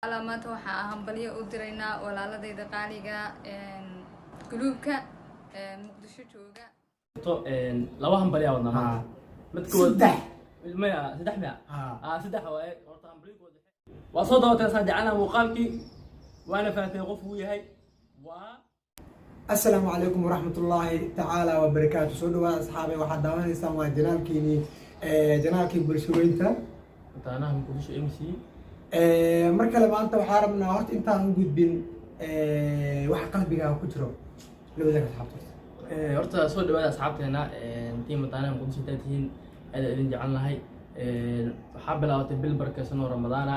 Alla, maanta waxaa hambalyo u diraynaa walaaladayda qaaliga, guluubka Muqdisho jooga. Laba hambalyaa wadnaa maanta. Mid kowaad. Saddex. Maya, saddex miya? Haa. Ah, saddex waaye. Horta hambalyadooda waa soo daawatay, saan jecelnaha muuqaalkii, waana fahamtay qof uu yahay waa. Asalaamu calaykum waraxmatullaahi tacaala wabarakaatu. Soo dhawaada, asxaabay. Waxaad daawanaysaan waa janaalkiinii, janaalkii bulshaweynta. Mataanaha Muqdisho MC. Mar kale maanta waxaa rabnaa horta intaan u gudbin waxa qalbigaaga ku jiro la wadaag asxaabta. Horta soo dhawaada, asxaabteena tii Mataanaha Muqdisho intaad tihiin, aad idin jecel nahay. Waxaa bilaabatay bil barakeysan oo Ramadaana,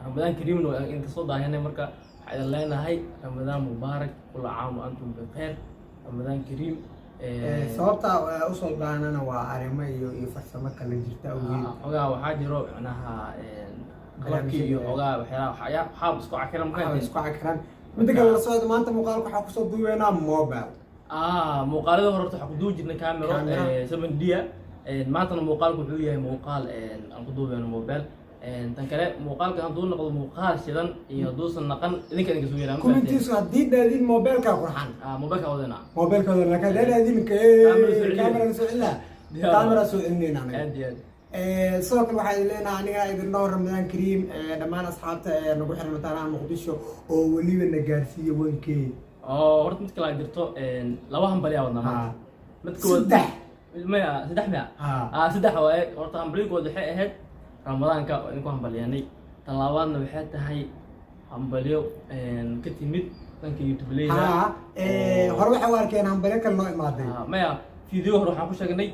Ramadaan kariimna waa idinka soo daahanay. Marka waxaa idin leenahay Ramadaan mubaarak, kula caam wa antum bikheer, Ramadaan kariim. Sababta usoo baahnana waa arrimo iyo farsamo kala jirta awgeed. Xogaa waxaa jiro macnaha qalabkii iyo xogaa waxyaalaha waxaa isku cakiran. Waxaa Markaa isku cakiran. Midda kale, la socda, maanta muuqaalka waxaa kusoo duubeynaa mobile. Muuqaalada hore horta waxaa ku duubi jirnay camero. Camera. 7D. Maantana muuqaalku wuxuu yahay muuqaal aan ku duubeyno mobile. Tan kale, muuqaalka hadduu noqdo muuqaal shidan iyo hadduusan naqan, idinka sugayna, ma fahanteen? Commentiisu haddii dhaadin mobilka qurxan. Mobilka wadana. Mobilkooda, laakiin haddii dhaadin Camera soo celinaya. Camera soo celinaa. Diyaar. Camera soo celinayna anaga. Aad iyo aad. Sidoo kale waxaa idin leenahay, aniga idin dhaho, Ramadaan kariim dhammaan asxaabta ee nagu xiran Mataanaha Muqdisho oo weliba na gaarsiiya 1K. Oo horta mid kale jirto, laba hambalyaa wadnaa maanta. Mid kowaad. Saddex. Maya, saddex miya? Haa. Saddex waaye. Horta hambalyadooda waxay ahayd Ramadaanka oo idinku hambalyanay. Tan labaadna waxay tahay hambalyo ka timid dhanka YouTube-leyda. Haa, hore waxay u arkeen hambalyo kale noo imaaday. Maya, video hore waxaan ku sheegnay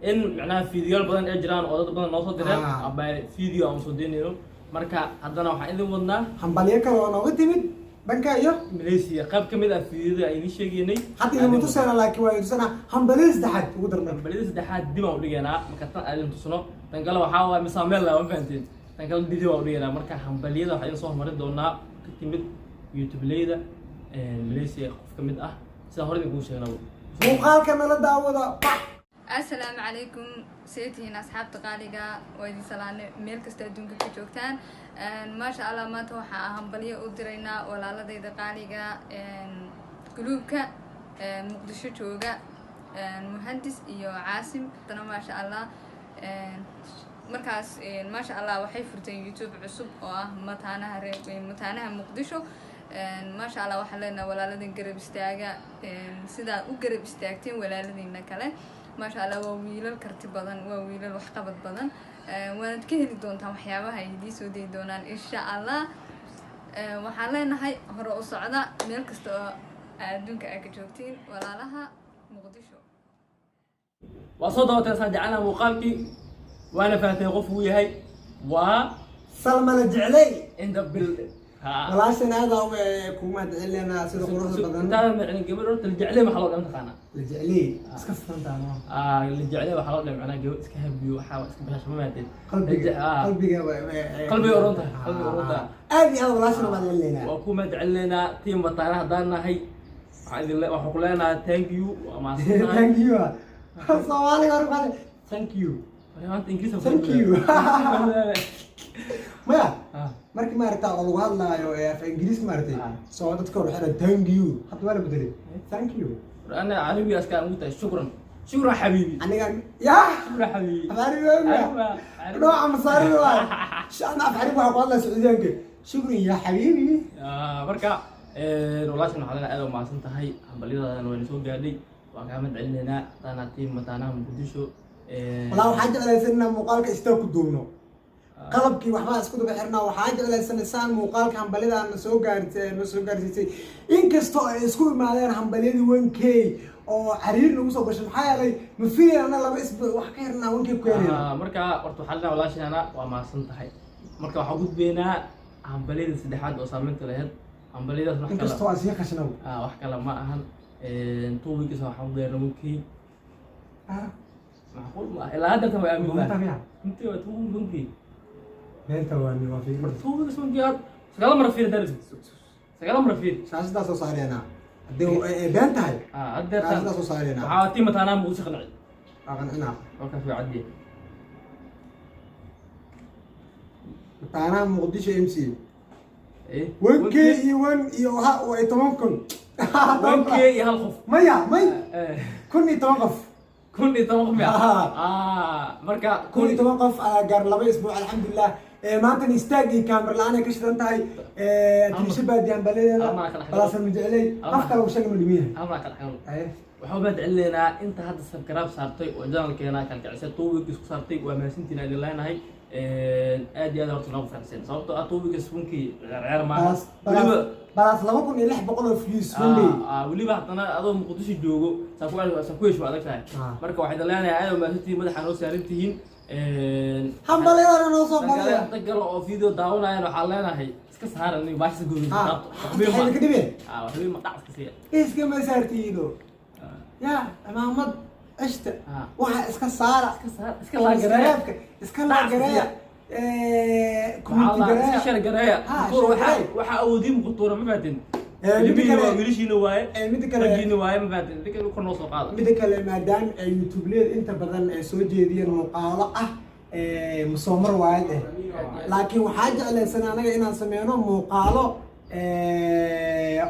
in macnaha videoyaal badan ay jiraan oo dad badan noo soo direen ama video aan soo deynayno. Marka haddana waxaan idin wadnaa hambalyo kale oo nooga timid dhanka iyo Malaysia, qayb ka mid ah fiidiyada aan idin sheegaynay. Hadda idinma tusayna, laakiin waa idin tusanaa hambalyada saddexaad ugu darna. Hambalyada saddexaad dib aan udhigaynaa. Marka tan aan idin tusno, tan kale waxaa waaye misaameel la, ma fahanteen? Tan kale dib aan udhigaynaa. Marka hambalyada waxaan idin soo horumarin doonaa ka timid YouTube-leyda Malaysia, qof ka mid ah, sidaan hore idinkugu sheegnaba. Muuqaalka nala daawada. Assalaamu calaykum, see tihiin, asxaabta qaaliga? Waa idin salaanay meel kasta adduunka ka joogtaan. Maasha Allah, maanta waxaa hambalyo u diraynaa walaaladayda qaaliga, guluubka Muqdisho jooga, Muhandis iyo Caasim. Haddana maasha Allah, markaas maasha Allah waxay furteen YouTube cusub oo ah Mataanaha Mataanaha Muqdisho. Maasha Allah, waxaan leenahay walaaladan garab istaaga sidaa u garab istaagteen walaaladiina kale. Maasha Allah, waa wiilal karti badan, waa wiilal waxqabad badan. Waanad ka heli doontaan waxyaabaha ay idiin soo dayi doonaan, insha Allah. Waxaan leenahay hore u socda meel kasta oo adduunka aa ka joogtiin, walaalaha Muqdisho. Waa soo dawateen, saan jecelnaha muuqaalkii, waana fahanteen qof uu yahay waa. Salma la jeclay. In the building. Walaashan aada kugu mahadcelinaa sida quruxda badan. Intaada macna gabadh horta la jeclay maxaa loo dhan taqaanaa? La jeclay iska furantaa. La jeclay waxaa loo dhan macnaa gabadh iska habiyo, waxaa iska bilash, ma fahanteen? Qalbiga. Qalbiga. Qalbiga uron tahay, qalbiga uron tahay. Aad iyo aad walaashan mahadcelinaynaa. Waa ku mahadcelinaynaa team Mataana haddaan nahay. Waxaan idin waxaan ku leenahay thank you, waa mahadsantahay. Thank you. Soomaaliga hore maxaa? Thank you. Maanta Ingiriis. Thank you. Maya, markii maaragta oo lagu hadlaayo ee af Ingiriis maaragtay, soo dadka hore waxay dhahaan "thank you". Hadda waa la bedelay, thank you. Ana carabiga aska ugu tahay, shukran, shukran xabiibi. Aniga yaa. Shukran xabiibi. Af Carabi waa nooca masaarida waay. Ana af Carabi waxaa ku hadlaya Sacuudiyaanka, shukran ya xabiibi. Marka walaashan waxaa leenahay aad u mahadsan tahay, hambalyadaadana wayna soo gaadhay, waan kaa mahad celinaynaa hadaana team Mataanaha Muqdisho. Walaa, waxaan jeclaysan inaan muuqaalka istaag ku duubno, qalabkii waxbaa isku daba xirnaa. Waxaan jeclaysanay saan muuqaalka hambalyada na soo gaartay, na soo gaarsiisay, inkastoo ay isku imaadeen hambalyadii 1K oo cariir nagu soo gashay. Maxaa yeelay ma filayna 2 isbuuc wax ka yarnaa 1K ku yarayna. Marka horta waxaa leenahay walaashana waa mahadsan tahay. Marka waxaan gudbaynaa hambalyada saddexaad oo saameynta lahayd. Hambalyadaas wax kale Inkastoo aan sii qashnaba. Wax kale ma ahan, 2 weeks waxaan ku gaarnay 1K. Macquul ma ah, ilaa hadda waa aamin. Maanta miya? Intii waa 2 weeks 1K. Beenta waa ni waa fiir. 2 weeks 1K, aad sagaal mar fiir daris, sagaal mar fiir. Shaashadaa soo saareenaa haddii ay been tahay. Hadda Shaashadaa soo saareenaa. Waxaa team Mataanaha Muqdisho qanci. Waa qancinaa. Halkaas waa caddiye. Mataanaha Muqdisho MC. 1K iyo one iyo 10,000. 1K iyo hal qof. Maya, may, 1010 qof. 1010 qof miya? Ah. Ah, marka 1010 qof ayaa gaar 2 isbuuc, alxamdulilah. Maantana istaag iyo kaamir la-aan ay ka shidan tahay. Tirisho baadi hambaladeeda. Hal mar kala xiro. Balaasan majeceley qof kale uu sheegay ma dhimiyahay. Hal mar kala xiro. Waxaan u mahad celinaynaa inta hadda subscribe saartay oo channelkeena kalkicisay, 2 weeks ku saartay. Waa mahadsantihiin aan idin leenahay. Aad iyo aad horta noogu faraxsan, sababtoo ah 2 weeks runkii ciyaar maaha. Weliba Balaas 2600 oo views one day. Weliba haddana adoo Muqdisho joogo saa ku hesho waa adag tahay. Marka waxaan idin leenahay aad waa mahadsantihiin, madaxa noo saaran tihiin. Hambalyadana noo soo badiya. Dad galo oo video daawanayaan waxaan leenahay iska saaran nin baashisa guduud. Waxay ka dhibeen. Waxba ma dhac iska siiya. Iskama saartiido ya cimaamad cishta. Waxa iska saara. Iska saar, iska laagareeya. Subscribe-ka iska laagareeya, comment iska gareeya. Share gareeya. Share waxa gareeya. Waxa awoodiin Muqtuura, ma fahatin? Mida Ilmihiina waa wiilashiina waaye. Mida kale raggiina waaye, ma fahatin? Idinka kor noo soo qaada. Mida kale, maadaama ay youtubeleyada inta badan ay soo jeediyeen muuqaalo ah musoomar waayad eh, laakiin waxaa jeclaysan anaga inaan sameyno muuqaalo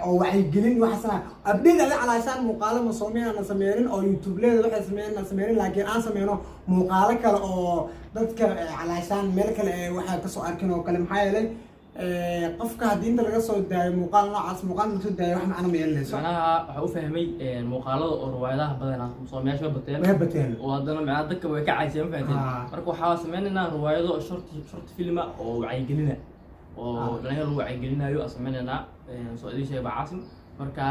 oo wacyigelin waxaasna update aga calaashaan muuqaalo masoomi aanan sameynin oo youtubeleyada waxay sameeyeen aan sameynin, laakiin aan sameyno muuqaalo kale oo dadka calaashaan meel kale ee waxaa kasoo arkin oo kale. Maxaa yeelay qofka haddii inta laga soo daayo muuqaal noocaas, muuqaal laga soo daayo, wax macno ma yeelanayso. Macnaha waxaa u fahmay muuqaalada oo riwaayadaha badanaa soomayaasha bateen. Way bateen. Oo haddana macnaha dadka way ka cayseen, ma fahanteen? Marka waxaa sameynaynaa riwaayado short filma oo wacyigelina oo dhalinyaro lagu wacyigelinayo aan sameynaynaa. Soo idiin sheegay baa Caasim. Marka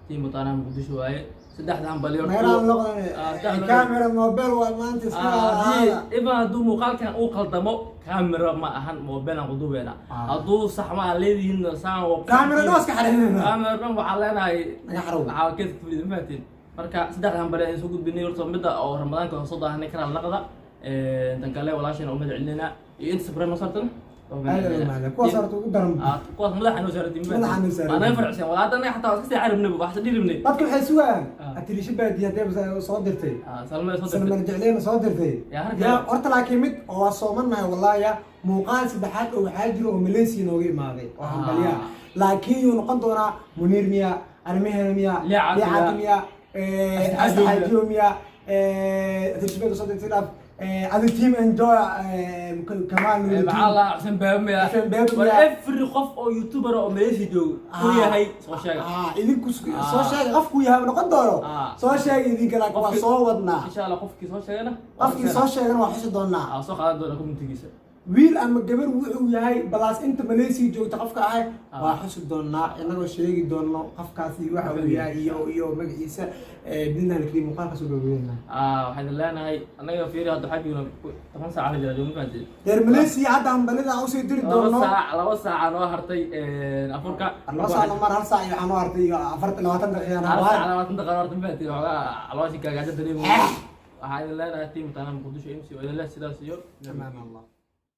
tii mutaanaha Muqdisho waaye saddexdan baliyo. Meelaha noqdan camera mobile waa maanta iska Haddii iban hadduu muuqaalkan uu qaldamo, camera ma ahan, mobile aan kudubeena. Hadduu sax ma aan leedihiin saan waa camera dhan waa iska xariirina. Camera dhan waxaa leenahay naga xarow. Waxaa keedka fadhiida, ma fahanteen? Marka saddexdan bale aan soo gudbinay horta midda oo Ramadaanka oo soo daahanay karaal naqda. Tan kale walaashayna u mahad celinayna iyo inta sabreen noo saartana waa mahad Aad celinayna. Mahad kuwaas horta ugu daran. Kuwaas madaxa noo saartay. Madaxa noo saartay. Waa naga farxiseen walaa hadda anaga xataa waa iska sii carabnay, wax dhiribnay. Dadka waxay sugayaan atirisho baadiya haddee soo dirtay. Salma soo dirtay. Salman jecleyna soo dirtay. Yaa harka. Yaa horta, laakiin mid oo waa soomanahay wallahi ya muuqaal saddexaad oo waxaa jiro oo Malaysia nooga imaaday oo hambalya, laakiin yuu noqon doonaa? Muniir miya? Arrimaheena miya? Liicaati Liicaati miya? miya? Asxaajiyo miya? Asxaajiyo miya? Atirisho baadiya soo dirtay dhaaf. Adi team enjoy Kamaal Nuuri. Maxaa la Xuseen Baabe miya? Xuseen Baabe War miya? every qof oo youtuber oo Malaysia joogo uu yahay soo sheega. Idinku soo sheega qofku yahay noqon doono. Soo sheega idinka, laakiin waa soo wadnaa. Insha Allah qofkii soo sheegana Qofkii soo sheegana waa xusi doonaa. Soo qaadan doona commentigiisa. Wiil ama gabar wuxuu yahay, balaas inta Malaysia joogta qofka ahay waa xusi doonaa, inagoo sheegi doono qofkaasi waxa uu yahay iyo magaciisa. Bidnaan kaliya muuqaalkaas u gabagabeynaa. Waxaan idin leenahay annaga fiiri hadda waxaa joogna 10 saac la jira joogma, fahanteen? Reer Malaysia hadda hambalida aan usii diri laba doono. saac, 2 saaca noo hartay afurka. 2 saac mar, hal saac iyo waxaan u hartay iyo 24 daqiiqana. Hal saac 20 daqiiqo hartay, ma fahanteen? Waxoogaa caloosha gaagaajo dareemo. Waxaan idin leenahay team Mataanaha Muqdisho MC oo idin leh sidaas iyo Amaan Allah.